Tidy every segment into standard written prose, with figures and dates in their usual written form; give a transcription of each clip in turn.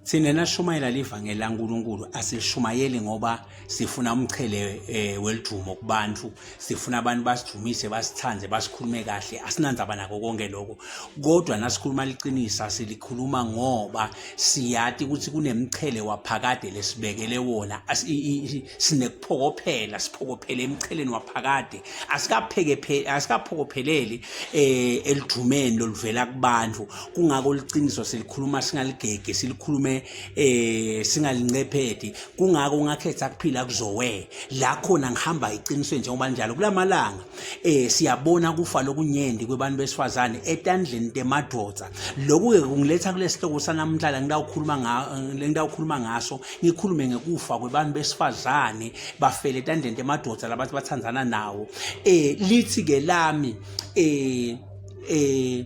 Thina nashumayela livangeli laNkulunkulu asilishumayeli ngoba sifuna umchele eh, welidumo kubantu, sifuna abantu basidumise, basithande, basikhulume kahle. Asinandzaba nako konke lokho. Kodwa nasikhuluma liqiniso silikhuluma ngoba siyati ukuthi kunemchele waphakade lesibekele wona. Sinekuphokophela, siphokophele emcheleni waphakade. Asikapheke asikaphokopheleli eh elidumeni loluvela kubantu. Kungako liciniso silikhuluma singaligegi silikhulume eh singalincephedi kungako ungakhetha kuphila kuzowe la khona ngihamba iqinisweni njengoba njalo kulamalanga eh siyabona kufa lokunyenti kwebantu besifazane etandleni temadvodza lokhu ke kungiletha kulesihloko sanamhlanje ngitawukhuluma nga ngitawukhuluma ngaso ngikhulume ngekufa kwebantu besifazane bafele etandleni temadvodza labathi bathandzana nawo eh lithi ke lami eh eh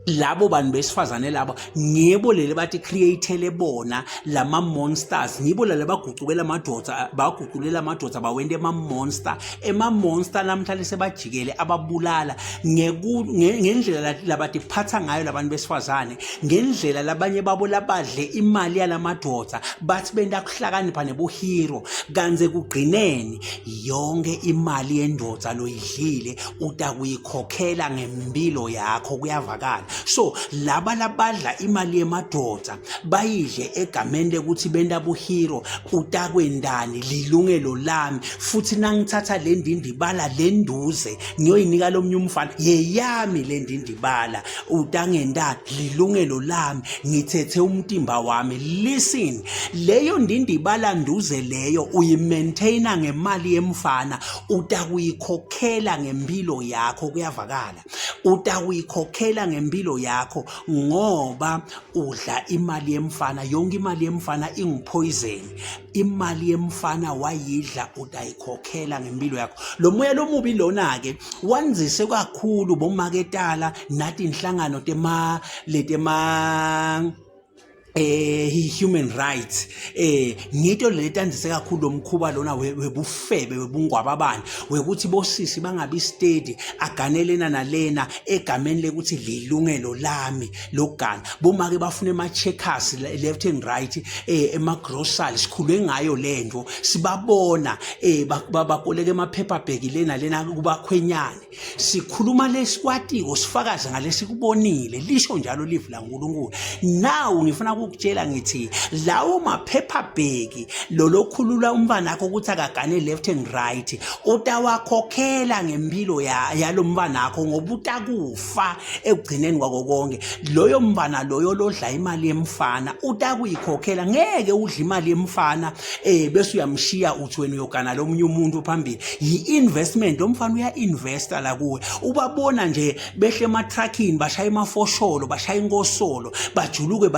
labo bantu besifazane labo ngibo leli bathi createle bona lama monsters ngibo leli bagucukela amadoda baguculela amadoda bawente ema monster ema monster namhlanje sebajikele ababulala ngendlela labatiphatha ngayo labantu besifazane ngendlela labanye babo labadle imali yalamadoda bathi benta kuhlakanipha nebuhero kanze kugcineni yonke imali yendoda loyidlile utakuyikhokhela ngempilo yakho kuyavakala so laba labadla imali yemadoda bayidle egameni lekuthi benta buhero utakwendani lilungelo lami futhi nangithatha le ndindibala le nduze ngiyoyinika lomnye umfana yeyami le ndindibala utangendani lilungelo lami ngithethe umtimba wami listen leyo ndindibala nduze leyo uyimaintaina ngemali yemfana utakuyikhokhela ngempilo yakho kuyavakala utakuyikhokhela ngempilo yakho ngoba udla imali yemfana yonke imali yemfana ingupoison imali yemfana wayidla utayikhokhela ngempilo yakho lo moya lomubi lona ke wandzise kakhulu bomaketala nathi inhlangano tema letema eh human rights eh ngito letandise kakhulu lomkhuba lona webufebe webungwababani wekuthi bosisi bangabi steady aganelena nalena egameni lekuthi lilungelo lami lokugana bomake bafuna ema checkers left and right eh ema grocery sikhulwe ngayo lento sibabona eh bakoleka ema paper bag lena lena kubakhwenyane sikhuluma lesikwatiko sifakaze ngalesikubonile lisho njalo live laNkulunkulu now ngifuna ukukutshela ngithi lawo maphepha bheki lolokhulula umntwana wakho ukuthi akagane left and right utawakhokhela ngempilo yalo mntwana wakho ngoba utakufa ekugcineni kwako konke loyo mntwana loyo lodla imali yemfana utakuyikhokhela ngeke udle imali yemfana eh bese uyamshiya uthi wena uyogana lomunye umuntu phambili yi-investment lo mfana uya-investa la kuwe ubabona nje behle emathrakhini bashaya emafosholo bashaya inkosolo bajuluke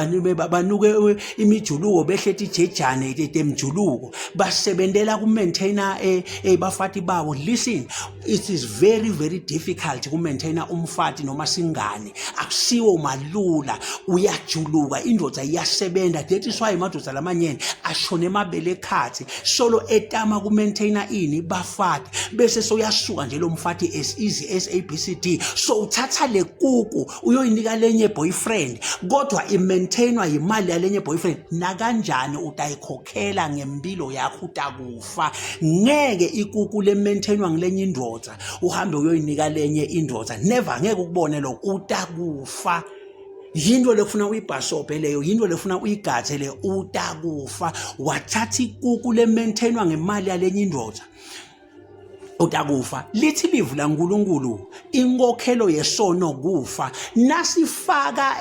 banuke eh, imijuluko behle tijejane temjuluko basebentela ku-maintainer eh, eh, bafati babo listen it is very very difficult ku-maintainer umfati noma singane akusiwo malula uyajuluka indoda iyasebenza that is why madoda lamanyeni ashone emabele ekhathi solo etama ku-maintainer ini bafati bese soyasuka nje lo mfati as easy as abcd so uthatha le kuku uyoyinika lenye boyfriend kodwa i-maintainwa yimali yalenye boyfriend nakanjani utayikhokhela ngempilo yakho utakufa ngeke ikuku le-maintainwa ngilenye indoda uhambe uyoyinika lenye indoda never ngeke ukubone lokho utakufa yinto lekufuna uyibhasobhe leyo yinto lefuna uyigathe leyo utakufa wathatha ikuku le-maintainwa ngemali yalenye indoda utakufa lithi livu laNkuluNkulu inkokhelo yesono kufa nasifaka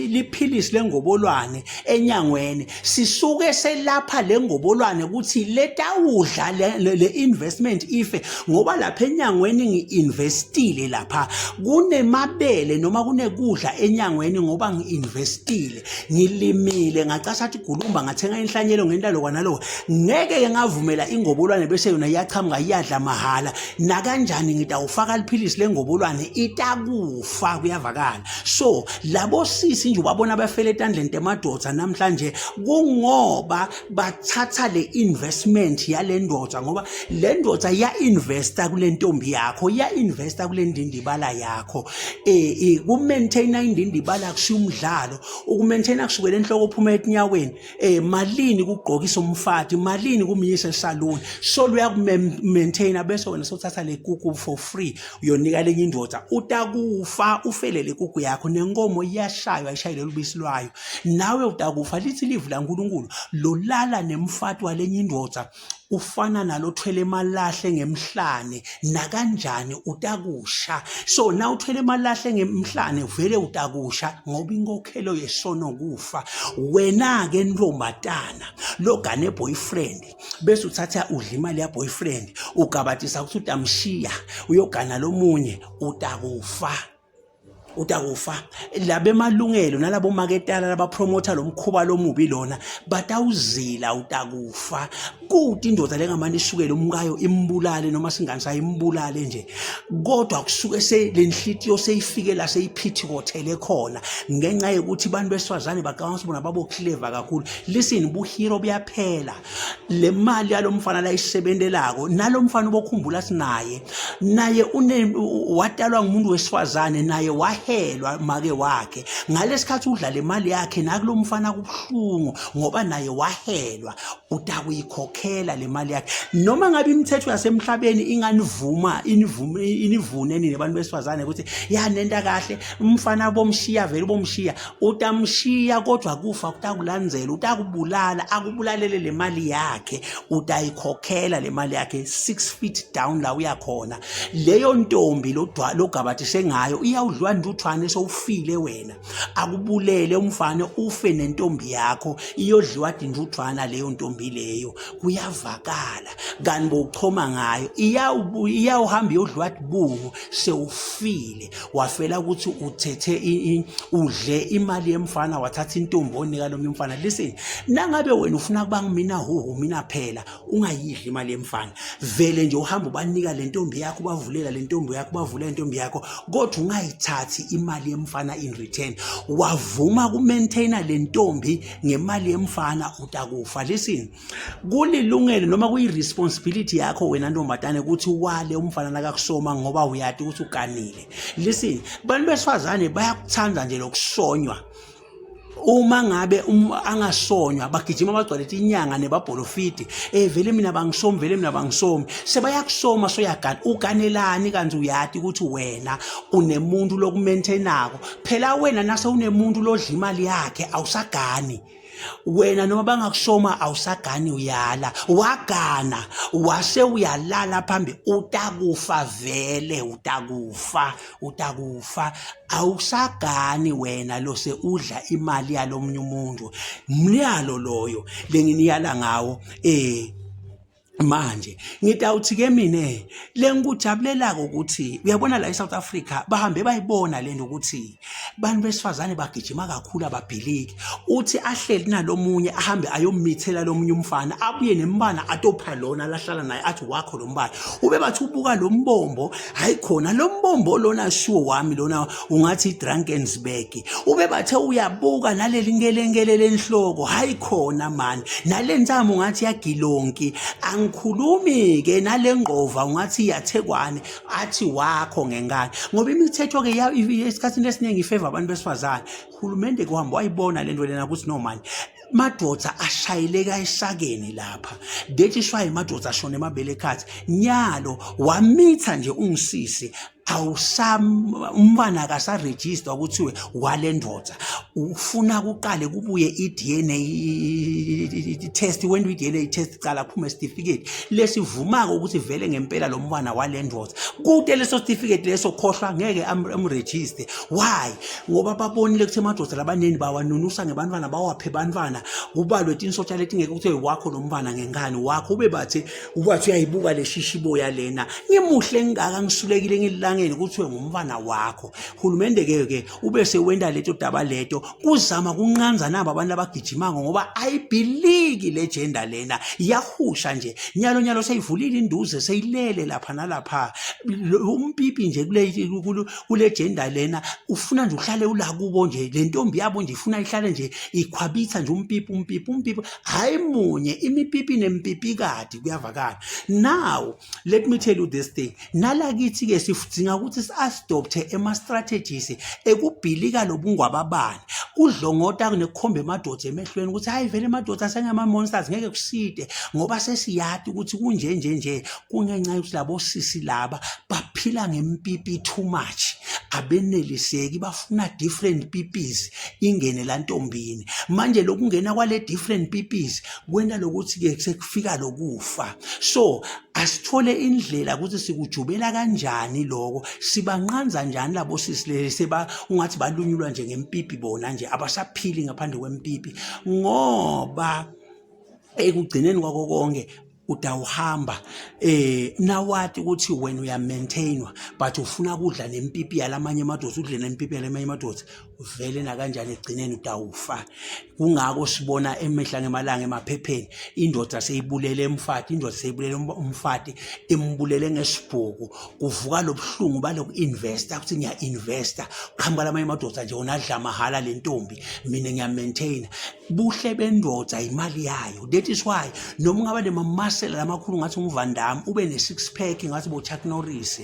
liphilisi lengobolwane enyangweni sisuke selapha lengobolwane ukuthi letawudla le investment ife ngoba lapha enyangweni ngiinvestile lapha kunemabele noma kunekudla enyangweni ngoba ngiinvestile ngilimile ngacasha athi gulumba ngathenga inhlanyelo ngentalo kwanalo ngeke ke ngavumela ingobolwane bese yona iyachamuka iyadla mahhala nakanjani ngitawufaka liphilisi lengobolwane itakufa kuyavakala so labo sisi nje ubabona bafele etandleni temadvodza namhlanje kungoba bathatha le investment yale ndoda, ngoba le ndoda iya-investa kule ntombi yakho, iya-investa kule ndindibala yakho. Ku-maintaina indindibala kushiya umdlalo, uku-maintaina kusukela enhloko uphuma etinyaweni. Malini kugqokisa umfati, malini kumyisa esaluni, so uyaku-maintaina bese wena sothatha le kuku for free uyonika lenye indoda. Utakufa ufele le kuku yakho, nenkomo iyashaywa ishayele lubisi lwayo, nawe utakufa. Lithi livi laNkulunkulu, lolala nemfati walenye indoda ufana nalothwele emalahle ngemhlane, nakanjani utakusha. So na uthwele emalahle ngemhlane vele utakusha, ngoba inkokhelo yesono kufa. Wena-ke ntombatana logane boyfriend, bese uthatha udla imali ya boyfriend, ugabatisa ukuthi utamshiya uyogana lomunye, utakufa, utakufa. Labemalungelo nalabo maketala labapromotha lo mkhuba lomubi lona batawuzila, utakufa. Kude indoda lengamane isukele umkayo imbulale noma singane sayo imbulale nje, kodwa kusuke selenhlitiyo seyifike la seyiphithikothele khona ngenxa yokuthi abantu besifazane bacabanga ukuthi bona babo clever kakhulu. Listen, buhero buyaphela. Le mali yalomfana la isebentelako, nalomfana ubokhumbula sinaye naye une watalwa ngumuntu wesifazane, naye wahelwa make wakhe ngalesikhathi udla le mali yakhe. Nakulomfana kubuhlungu ngoba naye wahelwa. Utakuyikhokhela le mali yakhe noma ngabe imithetho yasemhlabeni inganivuma inivuma inivune nini abantu besifazane ukuthi yanenta kahle. Umfana bomshiya vele bomshiya, utamshiya, kodwa kufa kutakulandzela, utakubulala, akubulalele le mali yakhe. Utayikhokhela le mali yakhe 6 feet down la uyakhona. Leyo ntombi logabatise ngayo iyawudliwa ntuthwane sowufile wena. Akubulele umfana, ufe nentombi yakho, iyodliwa dintuthwana leyo ntombi leyo. Kuyavakala kanti bowuchoma ngayo, iyawuhamba iyodliwa dibungu sewufile. Wafela ukuthi uthethe udle imali yemfana, wathatha intombi onika lo mfana. Listen, nangabe wena ufuna kuba ngumina huhu mina phela, ungayidli imali yemfana. Vele nje uhamba ubanika le ntombi yakho, ubavulela le ntombi yakho, ubavulela intombi yakho, kodwa ungayithathi imali yemfana in return. Wavuma ku-maintaina le ntombi ngemali yemfana, utakufa. Listen, kulilungelo noma kuyi-responsibility yakho wena ntombazane ukuthi wale umfana nakakusoma, ngoba uyati ukuthi uganile. Listen, bantu besifazane bayakuthanda nje lokusonywa. Uma ngabe angasonywa bagijima bagcwale inyanga nebabholofidi, vele mina bangisomi, vele mina bangisomi. Sebayakusoma soyagana, uganelani kanti uyati ukuthi wena unemuntu lokumaintainako? Phela wena nase unemuntu lodla imali yakhe awusagani wena, noma bangakusoma awusagani, uyala. Wagana wase uyalala phambi, utakufa vele, utakufa, utakufa. Awusagani wena lose udla imali yalomunye umuntu. Mnyalo loyo lenginiyala ngawo. Manje ngitawuthi ke mina lengikujabulelako ukuthi uyabona la eSouth Africa bahambe bayibona lento ukuthi bantu besifazane bagijima kakhulu, ababhiliki. Uthi ahleli nalomunye ahambe ayomithela lomunye umfana, abuye nembana atopha lona lahlala naye, athi wakho lo mbana. Ube bathi ubuka lo mbombo, hayi khona lo mbombo lona shuwo wami lona, ungathi iDrankensburg. Ube bathe uyabuka naleli nkelenkele lenhloko, hayi khona mani, nale ntamo ungathi yagilonki, angikhulumi ke nale ngqova ungathi iyathekwane, athi wakho ngenkani, ngoba imithetho ke esikhathini esiningi ifavor abantu besifazane. Hulumende kuhamba wayibona lento lena ukuthi no mani, madoda ashayeleka esakeni lapha. That is why madoda ashona emabele ekhathi. Nyalo wamitha nje ungisisi, awusam umntwana akasaregister ukuthiwe wale ndoda. Ufuna kuqale kubuye i-DNA test. Wena i-DNA test cala kuphume certificate lesivumako ukuthi vele ngempela lo mntwana wale ndoda. Kude leso certificate leso, khohlwa, ngeke amregister. Why? Ngoba babonile ukuthi emadoda labaneni bawanunusa ngebantwana, bawaphe bantwana, kubalwe tinsotsha letingeke kuthiwe wakho lo mntwana ngenkani wakho. Ube bathi ubathi uyayibuka le shishiboya lena, ngimuhle ngingaka, ngisulekile, ngililanga. emalangeni kuthiwe ngumfana wakho. Hulumende ke ke ube sewenta leto daba leto kuzama kunqanza nabo abantu abagijimako ngoba ayibhiliki le gender lena iyahusha nje nyalo nyalo seyivulile induze seyilele lapha nalapha umpipi nje kule kule gender lena ufuna nje uhlale ulakubo nje le ntombi yabo nje ifuna ihlale nje ikhwabitha nje umpipi umpipi umpipi hayi munye imipipi nempipikadi kuyavakala now let me tell you this thing nalakithi ke sidinga ukuthi si-adopte ema-strategies ekubhilika lobungwababane kudlongota nekukhomba emadoda emehlweni ukuthi hayi vele emadoda asengama-monsters ngeke kuside ngoba sesiyati ukuthi kunje nje nje kungenxa yokuthi labo sisi laba baphila ngempipi too much abeneliseki bafuna different pipis ingene la ntombini manje lokungena kwale different pipis kwenta lokuthi ke sekufika lokufa so asithole indlela ukuthi sikujubela kanjani lokho sibanqanza njani labo sisi leli seba ungathi balunyulwa nje ngempipi bona nje abasaphili ngaphandle kwempipi ngoba ekugcineni kwako konke utawuhamba eh nawati ukuthi wena uya maintainwa but ufuna kudla nempipi yalamanye amadoda udle nempipi yalamanye amadoda vele nakanjani ekugcineni utawufa kungako sibona emehla ngemalanga emaphepheni indoda seyibulele emfati indoda seyibulele um-, umfati imbulele ngesibhuku kuvuka lobuhlungu baloku investor ukuthi ngiya investor qhamuka lamanye amadoda nje wona adla mahhala lentombi mina ngiya maintain buhle bendoda imali yayo that is why noma ungaba nemamasela lamakhulu ngathi unguVan Damme ube ne six pack ngathi bo Chuck Norris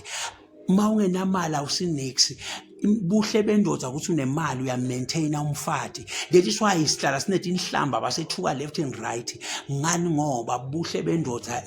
uma ungenamali awusinix buhle bendoda ukuthi unemali uyamaintaina umfati that is why sihlala sinetinhlamba basethuka left and right ngani ngoba buhle bendoda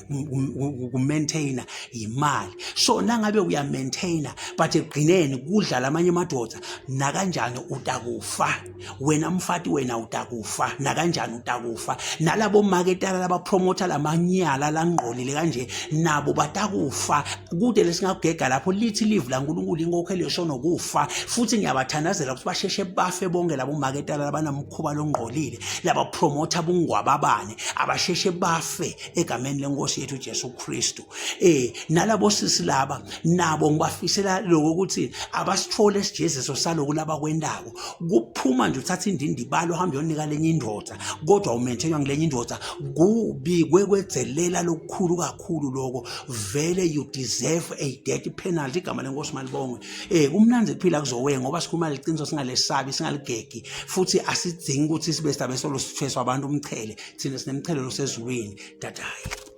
kumaintaina imali so nangabe uyamaintaina but ekugcineni kudla lamanye amadoda nakanjani utakufa wena mfati wena utakufa nakanjani utakufa nalabo maketala labapromotha lamanyala langqolile kanje nabo batakufa kude lesingakugega lapho lithi live laNkulunkulu inkokhelo yeshono kufa futhi ngiyabathandazela ukuthi basheshe bafe bonke labo maketala labanamkhuba longqolile labapromotha bungwababane abasheshe bafe egameni lenkosi yethu Jesu Kristu eh nalabo sisi laba nabo ngibafisela lokho ukuthi abasithole isijeziso saloku labakwendako kuphuma nje uthatha indindibalo uhambe uyonika lenye indoda kodwa umenthenwa ngilenye indoda kubi kwekwedzelela lokukhulu kakhulu lokho vele you deserve a death penalty igama lenkosi malibongwe eh kumnandi kuphila kuzowe ngoba sikhuluma liqiniso singalesabi singaligegi futhi asidzingi ukuthi sibe sidabe solo sithweswa abantu umchele thina sinemchele losezulwini dadayi.